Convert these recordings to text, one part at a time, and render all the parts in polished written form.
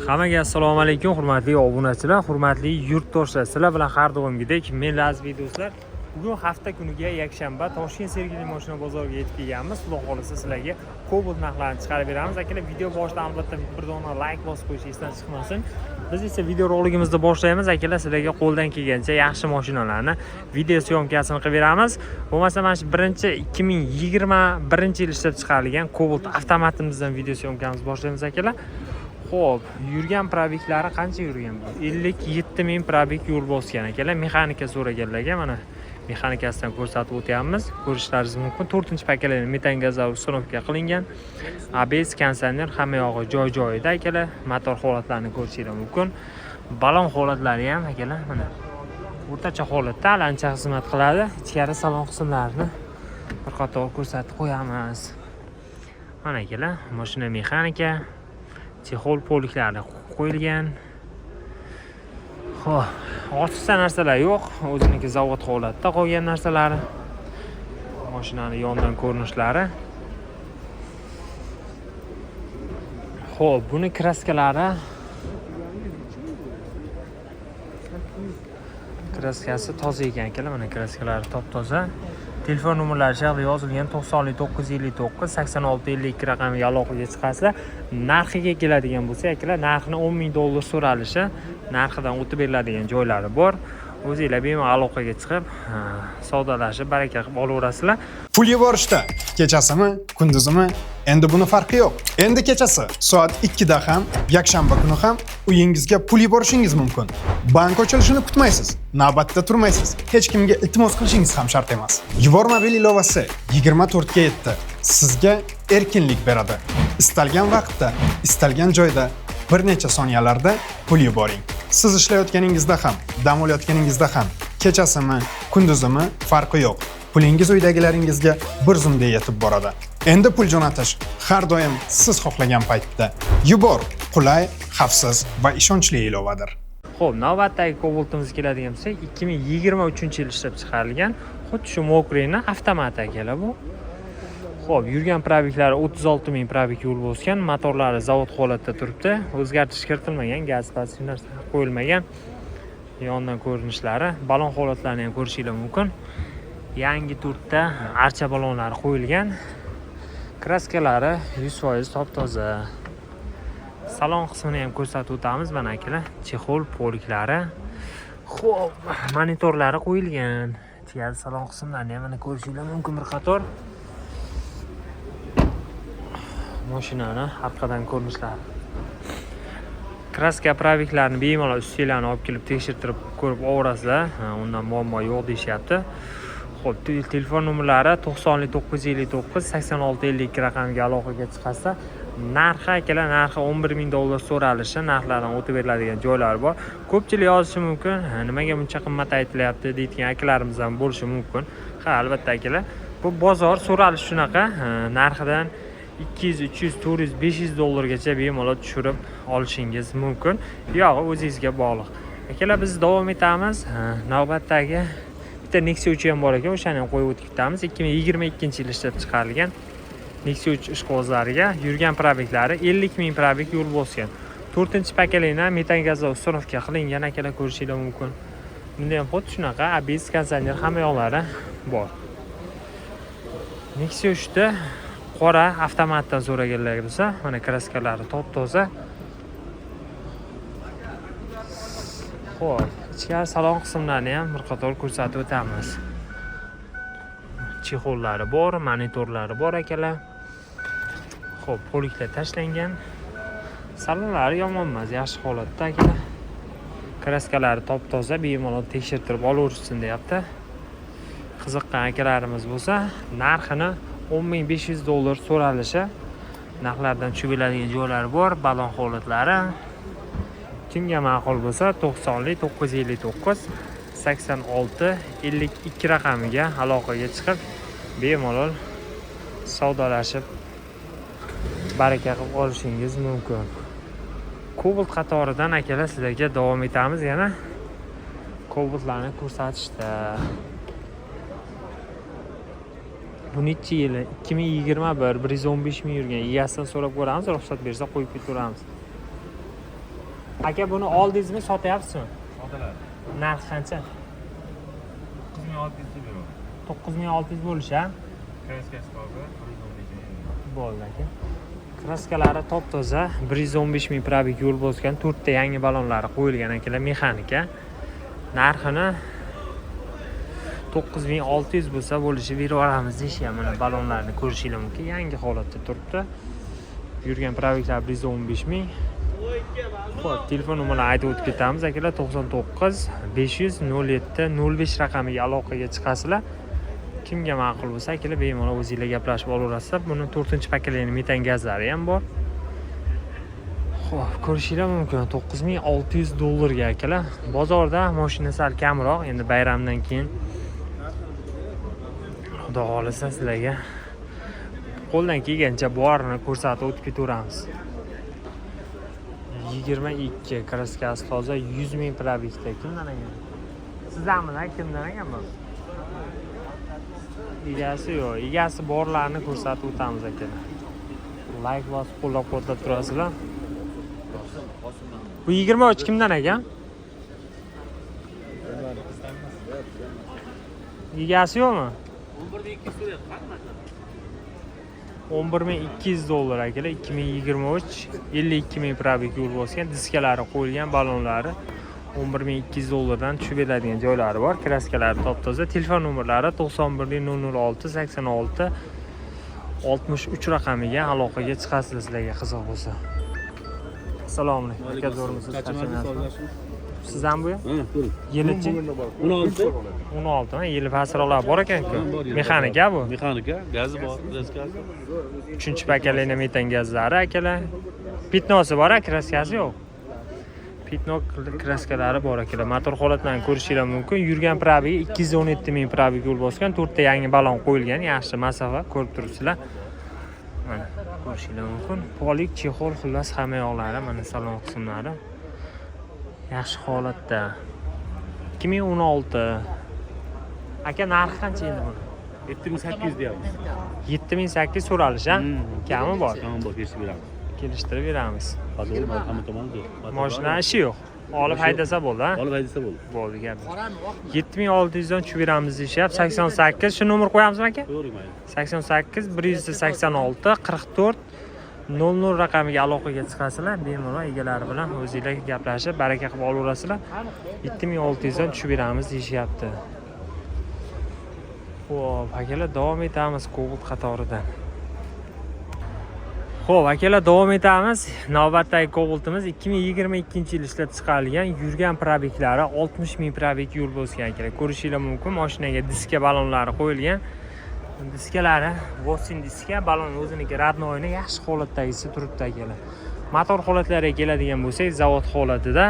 Hammaga assalomu alaykum, hurmatli obunachilar, hurmatli yurtdoshlar. Sizlar bilan har doimgidek men, Lazbi do'stlar. Bugun hafta kuniga yakshanba, Toshkent Sergeli mashina bozoriga yetib kelganmiz. Xudo xohlasa, sizlarga Cobalt narxlarini chiqarib beramiz. Akalar, video boshida albatta bir dona layk bosib qo'yish esdan chiqmasin. Biz esa video roligimizni boshlaymiz. Akalar, sizlarga qo'ldan kelgancha yaxshi mashinalarni video syomkasini qilib beramiz. Bo'lmasa, mana shu birinchi 2021-yil ishlab chiqarilgan Cobalt avtomatimizdan video syomkamizni boshlaymiz, akalar. Xo'p, yurgan пробег lari qancha yurgan bu? 57 ming пробег yo'l bosgan, akalar. Mexanika so'raganlarga mana mexanikasidan ko'rsatib o'tyapmiz. Ko'rishlaringiz mumkin. 4-поколение metan gazlar установка qilingan. ABS, konditsioner, hamma yog'i joy-joyida, akalar. Motor holatlarini ko'rishingiz mumkin. Balon holatlari ham, akalar, mana o'rtacha holatda, hali ancha xizmat qiladi. Ichkari salon qismlarini bir qator ko'rsatib qo'yamiz. Mana, akalar, mashina mexanika, чехол poliklari qo'yilgan. Xo'p, ortiqcha narsalar yo'q, o'ziniki zavod holatda qolgan narsalari. Mashinani yondan ko'rinishlari. Xo'p, buni kraskalari, kraskasi toza ekan, akalar, mana kraskalari top-toza. Telefon nomerlari shu yoqda yozilgan: 90 959 86 52 raqamiga aloqaga chiqasizlar. Narxiga keladigan bo'lsak, akalar, narxini 10 ming dollar so'ralishi, narxidan o'tib beriladigan joylari bor. O'zinglar bemalol aloqaga chiqib, savdolashib, baraka qilib olaverasizlar. Pul yuborishda kechasimi, kunduzimi, endi buni farqi yo'q. Endi kechasi soat 2 da ham, yakshanba kuni ham uyingizga pul yuborishingiz mumkin. Bank ochilishini kutmaysiz, navbatda turmaysiz, hech kimga iltimos qilishingiz ham shart emas. Yubor mobil ilovasi 24 ga 7 sizga erkinlik beradi. Istalgan vaqtda, istalgan joyda bir necha soniyalarda pul yuboring. Siz ishlayotganingizda ham, dam olayotganingizda ham, kechasimi, kunduzimi, farqi yo'q. Pulingiz uydagilaringizga bir zumda yetib boradi. Endi pul jo'natish har doim siz xohlagan paytda. Yubor qulay, xavfsiz va ishonchli ilovadir. Xo'p, navbatdagi Cobaltimizga keladigan bo'lsak, 2023-yil ishlab chiqarilgan, xuddi shu мокрый ni avtomat, akalar, bu. Xo'p, yurgan пробег lari 36 ming пробег yo'l bosgan, motorlari zavod holatda turibdi, o'zgartirish kiritilmagan, gaz paz hech narsa qo'yilmagan. Yondan ko'rinishlari, balon holatlarini ham ko'rishinglar mumkin. Yangi to'rtta archa balonlari qo'yilgan. Kraskalari 100% top-toza. Salon qismini ham ko'rsatib o'tamiz, mana, akalar, чехол poliklari. Xo'p, monitorlari qo'yilgan. Ichkari salon qismlarini ham mana ko'rishinglar mumkin bir qator. Mashinani orqadan ko'rinishlari. Kraska пробег larni bemalol ustinglarni olib kelib tekshirtirib ko'rib olaverasizlar. Ha, undan muammo yo'q deyishyapti. Xo'p, telefon nomerlari 90 959 86 52 raqamiga aloqaga chiqasizlar. Narxi, akalar, narxi 11 ming dollar so'ralishi, narxlardan o'tib beriladigan joylari bor. Ko'pchilik yozishi mumkin, "Ha, nimaga buncha qimmat aytilyapti?" deydigan akalarimiz ham bo'lishi mumkin. Ha, albatta, akalar, bu bozor, so'ralish shunaqa, ha, narxidan 200, 300, 400, 500 dollargacha bemalol tushirib olishingiz mumkin. Yog'i o'zingizga bog'liq. Akalar, biz davom etamiz. Ha, navbatdagi bitta Nexia 3 ham bor ekan, o'shani ham qo'yib o'tib ketamiz. 2022-yil ishlab chiqarilgan Nexia 3 ishqibozlariga yurgan пробег lari 50 ming пробег yo'l bosgan. 4-поколение metan gazlar установка qilingan, akalar, ko'rishinglar mumkin. Bunda ham xuddi shunaqa ABS, konditsioner, hamma yoqlari bor. Nexia 3 da qora avtomatdan so'raganlar bo'lsa, mana kraskalari top-toza. Xo'p, ichkari salon qismlarini ham bir qator ko'rsatib o'tamiz. Чехол lari bor, monitorlari bor, akalar. Xo'p, poliklar tashlangan. Salonlari yomon emas, yaxshi holatda, akalar. Kraskalari top-toza, bemalol tekshirtirib olaverishsin deyapti. Qiziqqan akalarimiz bo'lsa, narxini 10 500 dollar so'ralishi, narxlardan tushib beradigan joylari bor, balon holatlari. Kimga ma'qul bo'lsa, 90 959 86 52 raqamiga aloqaga chiqib, bemalol savdolashib, baraka qilib olishingiz mumkin. Cobalt qatoridan, akalar, sizlarga davom etamiz yana Cobaltlarni ko'rsatishda. Bu nechi yili? 2021, 115 ming yurgan. Egasidan so'rab ko'ramiz, ruxsat bersa qo'yib ketaveramiz. Aka, buni oldingizmi, sotyapsizmi? Sotiladi. Narxi qancha? 9600 beraman. 9600 bo'lishi, a? Краска si toza, 115 ming. Bo'ldi, aka. Краска lari top toza, 115 ming пробег yo'l bosgan, to'rtta yangi ballonlari qo'yilgan, akalar, mexanika. Narxini 9600 bo'lsa bo'lishi berib yuboramiz deyishyapti. Mana, ballonlarni ko'rishinglar mumkin, yangi holatda turibdi. Yurgan пробег lar 115 ming. Xo'p, telefon nomerlarini aytib o'tib ketamiz, akalar. 99 500 07 05 raqamiga aloqaga chiqasizlar. Kimga ma'qul bo'lsa, akalar, bemalol o'zinglar gaplashib olaverasizlar. Buni to'rtinchi поколение metan gazlari ham bor. Xo'p, ko'rishinglar mumkin, 9600 dollarga, akalar. Bozorda mashina sal kamroq, endi bayramdan keyin Xudo xohlasa sizlarga qo'ldan kelgancha borini ko'rsatib o'tib ketaveramiz. 22, краска si toza, 100 ming пробег da. Kimdan ekan? Sizdanmi? Kimdan ekan bu? Egasi yo'q. Egasi borlarni ko'rsatib o'tamiz, akalar. Layk bosib, qo'llab quvvatlab turasizlar. Bu 23 kimdan ekan? Egasi yo'qmi? 11 200 dollar, akalar. 2023, 52 ming пробег yo'l bosgan, diskalari qo'yilgan, ballonlari. 11 200 dollardan tushib beradigan joylari bor. Краска lari top toza. Telefon nomerlari 91 006 86 63 raqamiga aloqaga chiqasizlar, sizlarga qiziq bo'lsa. Assalomu alaykum, aka, zo'rmisiz? Charchamayapsizmi? Sizdan bu? Ha, buyurun. Yilichi? 16. 16, ha, yili pastroqlar bor ekan-ku. Bor, yili. Mexanika bu. Mexanika, gazi bor, краска si. Uchinchi поколение metan gazlari, akalar. Пятно si bor, краска si yo'q. Пятно, краска lari bor, akalar. Motor holatlarini ko'rishinglar mumkin. Yurgan пробег i 217 ming пробег yo'l bosgan. To'rtta yangi ballon qo'yilgan, yaxshi masofa, ko'rib turibsizlar. Mana, ko'rishinglar mumkin. Полик, чехол, xullas hamma yoqlari, mana salon qismlari yaxshi holatda. 2016. Aka, narxi qancha endi buni? 7800 deyapmiz. 7800 so'ralish, a? Kami bor. Kami bor, kelishib beramiz. Kelishtirib beramiz. Hozir hamma tomon zo'r. Mashina ishi yo'q. Olib haydasa bo'ldi, a? Olib haydasa bo'ldi. Bo'ldi gap. 7600 dan tushib beramiz deyishyapti. 88, shu nomer qo'yamizmi, aka? To'g'ri, mayli. 88 186 44 00 raqamiga aloqaga chiqasizlar. Bemalol egalari bilan o'zinglar gaplashib, baraka qilib olaverasizlar. 7600 dan tushib beramiz deyishyapti. Xo'p, akalar, davom etamiz Cobalt qatoridan. Xo'p, akalar, davom etamiz. Navbatdagi Cobaltimiz 2022 yil ishlab chiqarilgan, yurgan пробег lari 60 ming пробег yo'l bosgan, akalar. Ko'rishinglar mumkin, mashinaga diska ballonlari qo'yilgan. Diskalari Vosin diska, ballon o'ziniki родной ni, yaxshi holatdagisi turibdi, akalar. Motor holatlariga keladigan bo'lsak, zavod holatida,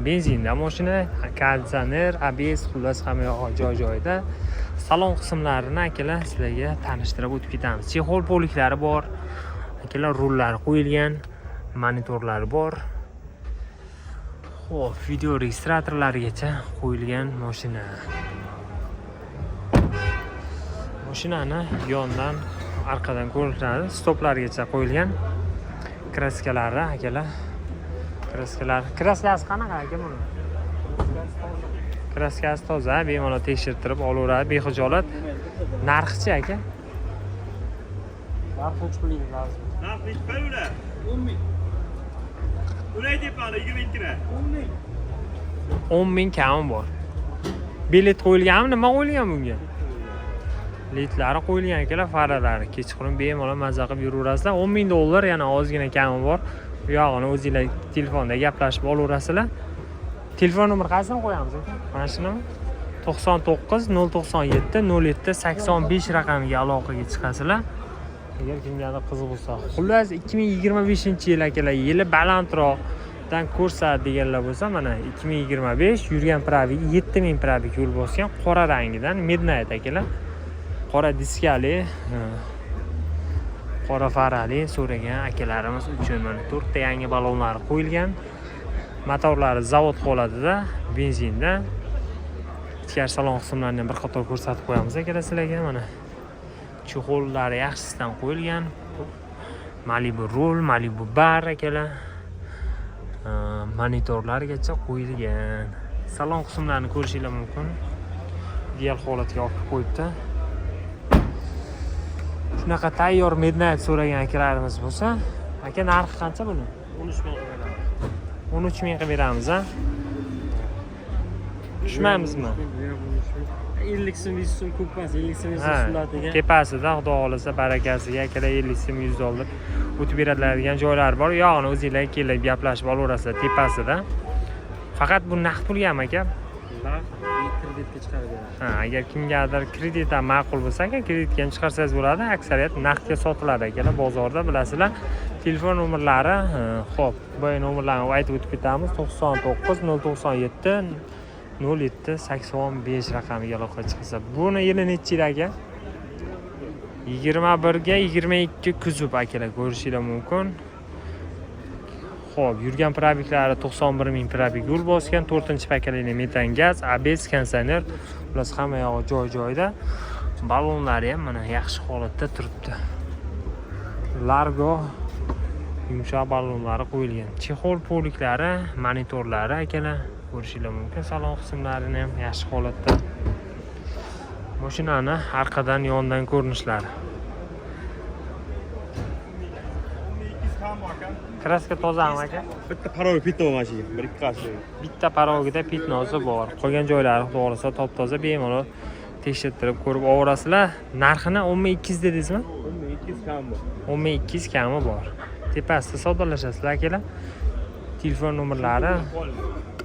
benzinda mashina, konditsioner, ABS, xullas hamma yog'i joy joyida. Salon qismlarini, akalar, sizlarga tanishtirib o'tib ketamiz. Чехол полик lari bor. Akalar, rullari qo'yilgan, monitorlari bor. Xo'p, video registratorlarigacha qo'yilgan mashina. Mashinani yondan, arqadan ko'rinadi, stoplargacha qo'yilgan. Краска lari, akalar. Краска lar, краска si qanaqa, aka, buni? Краска si toza, bemalol tekshirtirib olaveradi, bexijolat. Narxichi, aka? Narx nechi pul lazim? Narx nechi pul ular? 10 ming. Ulay depani 22 ni. 10 ming. 10 ming kami bor. Bilet qo'yilganmi? Nima qo'yilgan bunga? Ledlari qo'yilgan, akalar, faralari. Kechqurun bemalol maza qilib yuraverasizlar. 10 ming dollar, yana ozgina kami bor. Bu yog'ini o'zinglar telefonda gaplashib olaverasizlar. Telefon nomer qaysini qo'yamiz, aka? Mana shunimi? 99 097 07 85 raqamiga aloqaga chiqasizlar. Agar kimgadir qiziq bo'lsa. Xullas, 2025 yil, akalar, yili balandroqdan ko'rsat deganlar bo'lsa, mana, 2025, yurgan пробег 7000 пробег yo'l bosgan, qora rangidan Midnight, akalar. Qora diskali, qora farali so'ragan akalarimiz uchun mana to'rtta yangi ballonlari qo'yilgan. Motorlari zavod holatida, benzinda. Ichkari salon qismlarini ham bir qator ko'rsatib qo'yamiz, akalar, sizlarga. Mana, чехол lari yaxshisidan qo'yilgan. Malibu rul, Malibu bar, akalar. Monitorlargacha qo'yilgan. Salon qismlarini ko'rishinglar mumkin. Ideal holatga olib qo'yibdi. Shunaqa tayyor Midnight so'ragan akalarimiz bo'lsa, aka, narxi qancha buni? 13 ming qilib beramiz. 13 ming qilib beramiz, a? Tushmaymizmi? 50 so'm, 100 so'm ko'p emas, 50 so'm, 100 Ha, so'm sunnatiga. Tepasida xudo xohlasa barakasiga akalar 50 so'm, 100 dollar o'tib beradigan joylari bor. Yog'ini o'zinglar kelib gaplashib olaverasizlar tepasida. Faqat bu naqd pulgami, aka? Naqd, kreditga chiqarib beramiz. Ha, agar kimgadir kredit ham ma'qul bo'lsa, aka, kreditga ham chiqarsangiz bo'ladi. Aksariyat naqdga sotiladi, akalar, bozorda, bilasizlar. Telefon nomerlari, ho'p, boya nomerlarni aytib o'tib ketamiz: 99 097 07 85 raqamiga aloqa chiqsa. Buni yili nechi yil, aka? 21 ga 22 kuzov, akalar, ko'rishinglar mumkin. Ho'p, yurgan пробег lari 91 ming пробег yo'l bosgan. To'rtinchi поколение, metan gaz, ABS, konditsioner, xullas, hamma yog'i joy joyida. Ballonlari ham mana yaxshi holatda turibdi. Largo yumshoq ballonlari qo'yilgan. Чехол полик lari, monitorlari, akalar, ko'rishinglar mumkin. Salon qismlarini ham yaxshi holatda. Mashinani orqadan, yondan ko'rinishlari. Краска tozami, aka? Bitta порог, bitta mashina, bir ikki qasri. Bitta порог ida пятно si bor. Qolgan joylari xudo xohlasa top toza, bemalol tekshirtirib ko'rib olaverasizlar. Narxini 10 200 dedingizmi? 1200 kam bor. 10 200 kami bor. Tepasida savdolashasizlar, akalar. Telefon nomerlari,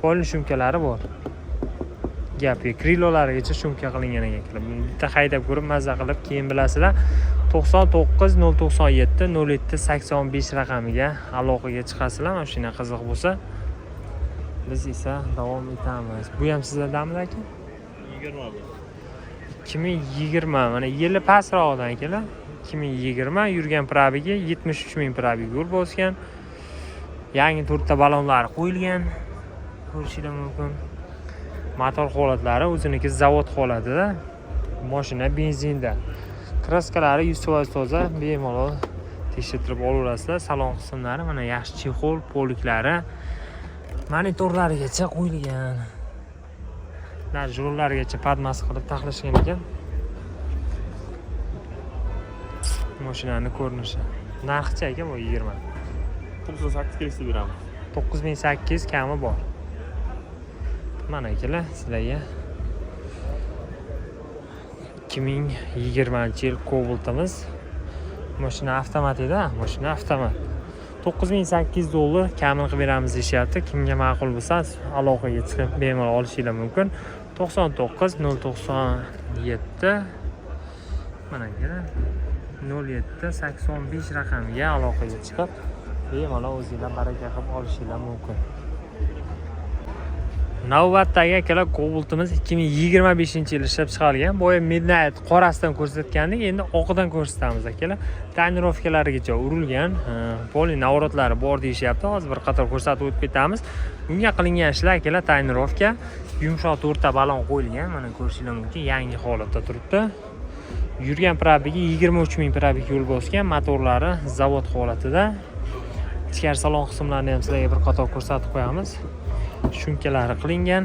полный шумка lari bor. Gap yo'q. Крыло larigacha шумка qilingan ekan, akalar. Buni bitta haydab ko'rib, mazza qilib keyin bilasizlar. 99 097 07 85 raqamiga aloqaga chiqasizlar. Mashina qiziq bo'lsa, biz esa davom etamiz. Bu ham sizlardami, aka? 21. 2020, mana yili pastrog'idan, akalar. 2020, yurgan пробег i 73 ming пробег yo'l bosgan. Yangi to'rtta ballonlari qo'yilgan. Ko'rishinglar mumkin. Motor holatlari o'ziniki zavod holatida. Mashina benzinda. Краска lari 100% toza, bemalol tekshirtirib olaverasizlar. Salon qismlari mana yaxshi, чехол, полик lari, monitorlarigacha qo'yilgan. Даже rullarigacha подмазка qilib taxlashgan ekan. Mashinani ko'rinishi. Narxichi, aka, bu 20? 98 kelishtirib beramiz. 9800 kami bor. Mana, akalar, sizlarga 2020 yil Cobaltimiz. Mashina avtomat edi, mashina avtomat. 9800 dollar kamini qilib beramiz deyishyapti. Kimga ma'qul bo'lsa, aloqaga chiqib bemalol olishinglar mumkin. 99 097, mana, akalar, 07 85 raqamiga aloqaga chiqib, bemalol o'zinglar baraka qilib olishinglar mumkin. Navbatdagi, akalar, Cobaltimiz 2025 yil ishlab chiqarilgan. Boya Midnight qorasidan ko'rsatgandik, endi oqidan ko'rsatamiz, akalar. Тонировка larigacha urilgan, полный наворот lari bor deyishyapti. Hozir bir qator ko'rsatib o'tib ketamiz. Bunga qilingan ishlar, akalar, тонировка, yumshoq to'rtta balon qo'yilgan, mana ko'rishinglar mumkin, yangi holatda turibdi. Yurgan пробег i 23 ming пробег yo'l bosgan, motorlari zavod holatida. Ichkari salon qismlarini ham sizlarga bir qator ko'rsatib qo'yamiz. Шумка lari qilingan.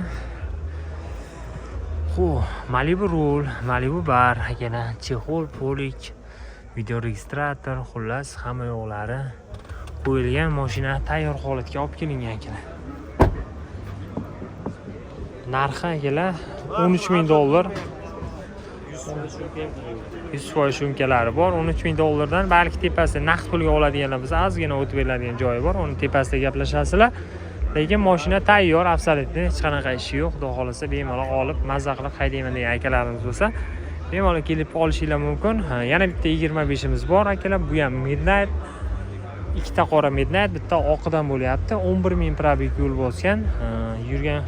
Hu, Malibu rul, Malibu bar, akalar, чехол, полик, видеорегистратор, xullas, hamma yo'qlari qo'yilgan, mashina tayyor holatga olib kelingan, akalar. Narxi, akalar, 13 ming dollar. 100% шумка lari bor. 13 ming dollardan balki tepasida naqd pulga oladiganlar bo'lsa, ozgina o'tib beriladigan joyi bor. Uni tepasida gaplashasizlar. Lekin mashina tayyor, абсолютно hech qanaqa ishi yo'q. Xudo xohlasa bemalol olib, mazza qilib haydayman degan akalarimiz bo'lsa, bemalol kelib olishinglar mumkin. Ha, yana bitta 25imiz bor, akalar. Bu ham Midnight. Ikkita qora Midnight, bitta oqidan bo'lyapti. 11 ming пробег yo'l bosgan. Ha, yurgan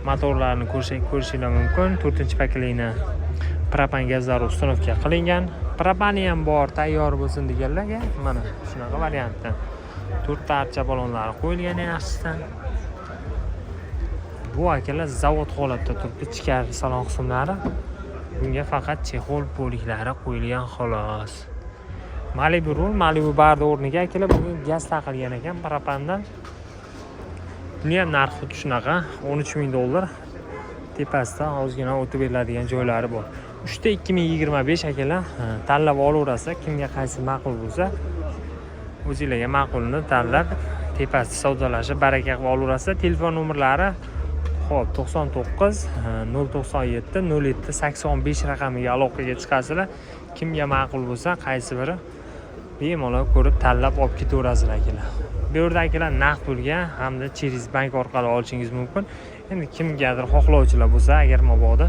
motorlarni ko'rishinglar mumkin. To'rtinchi поколение, propan gazlari установка qilingan. Propani ham bor, tayyor bo'lsin deganlarga mana shunaqa variantda. To'rtta archa ballonlari qo'yilgan yaxshisidan. Bu, akalar, zavod holatda turibdi ichkari salon qismlari. Bunga faqat чехол, полик lari qo'yilgan xolos. Malibu rul, Malibu barni o'rniga, akalar, bugun gaz taqilgan ekan propandan. Buni ham narxi xuddi shunaqa, 13 000 dollar. Tepasidan ozgina o'tib beriladigan joylari bor. 3 ta 2025, akalar, tanlab olaverasizlar. Kimga qaysi ma'qul bo'lsa, o'zinglarga ma'qulini tanlab, tepasida savdolashib, baraka qilib olaverasizlar. Telefon nomerlari, ho'p, 99 097 07 85 raqamiga aloqaga chiqasizlar. Kimga ma'qul bo'lsa, qaysi biri, bemalol ko'rib, tanlab olib ketaverasizlar, akalar. Bu yerda, akalar, naqd pulga hamda через bank orqali olishingiz mumkin. Endi kimgadir xohlovchilar bo'lsa, agar mabodo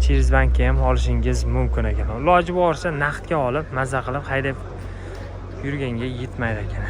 через bankka ham olishingiz mumkin ekan. Iloji boricha naqdga olib, maza qilib haydab yurganga yetmaydi ekan.